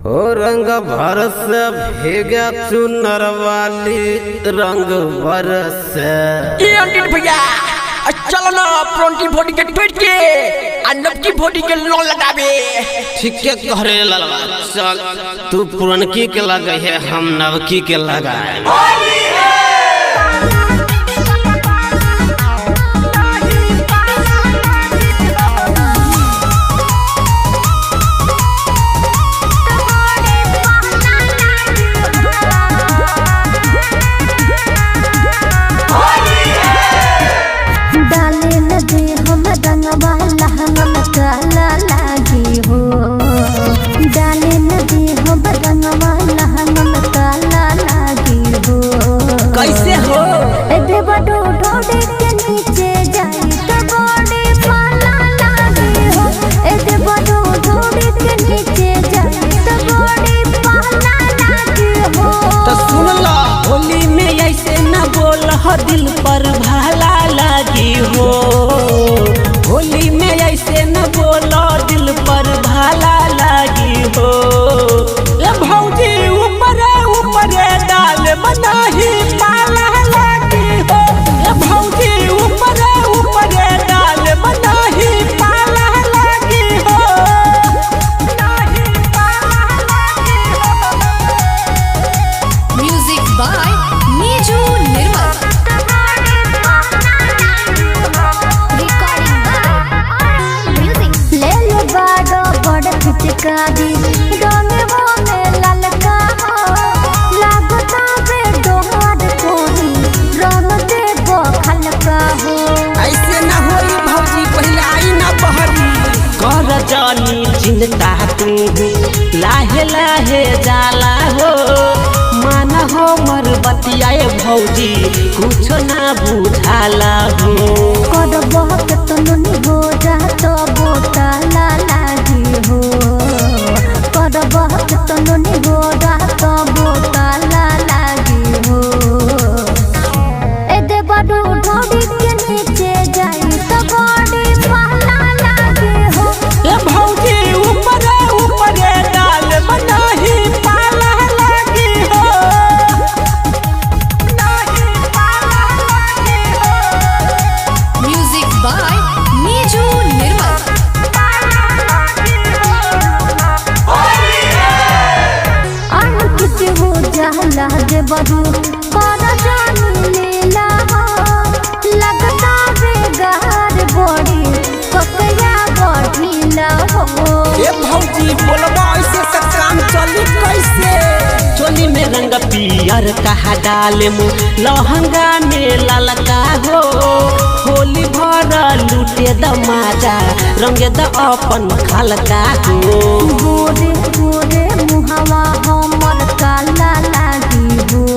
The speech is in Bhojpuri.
ओ रंग बरस भीगा चुनर वाली रंग बरस। ये अंकित भैया, चलो ना पुरनकी बॉडी के टूट के आ नबकी बॉडी के लोन लगावे। ठीक है कहरे ललवा, चल तू पुरनकी के लगे है, हम नवकी के लगाए। डाले नदी हम रंगवा लहंगा काला लागी हो। डाले नदी हम रंगवा लहंगा काला लागी हो। कैसे हो? ए देवा ढोढे के नीचे जाई तो बड़े पाला लागी हो। ए देवा ढोढे के नीचे जाई तो बड़े पाला लागी हो। तो सुन लो, होली में ऐसे न बोल हो, दिल पर भाला लागी हो। होली में ऐसे न बोलो, दिल पर भाला लागी हो। ए भौजी ऊपरे ऊपरे डाल मनाही पाला लागी हो। ए भौजी ऊपरे ऊपरे डाल मनाही पाला लागी हो। नाही पाला लागी हो। Music by Niju Nirmal. Recording by music. ले ले बाडो बड़ फिचकारी रंगवा में ललका हो। लागता बे डोहार कोरी रंग दे बखलका हो। ऐसे ना होई भौजी, पहले आई ना बहरी। कर जानी चिंता तू लाहे लाहे जाला हो। मान हो मर बतियाए भौजी, कुछ ना बुझाला हो। कर बहुत तनुनी हो जात बोताला लागी हो। कर बहुत तनुनी हो जात बोताला लागी हो। ए देवरू ढोड़ी के नीचे जाई तो बड़ी पाला लागी हो। ए भौजी ऊपरे ऊपरे डाल मनाही पाला लागी हो। नाही पाला लागी हो। Music by Niju Nirmal. Ankit हो जाला देवरू कर जानी लीला हो। लगता बेगार बड़ी ककया बढ़ीला हो। ए भौजी बोलबा ऐसे त काम चली कैसे? चोली में रंग पियर कहा डाले मु, लहंगा में ललका हो। होली भर लूटे द माजा, रंगे द अपन खलका हो। गोरे गोरे मुहावा हमर काला लागी हो।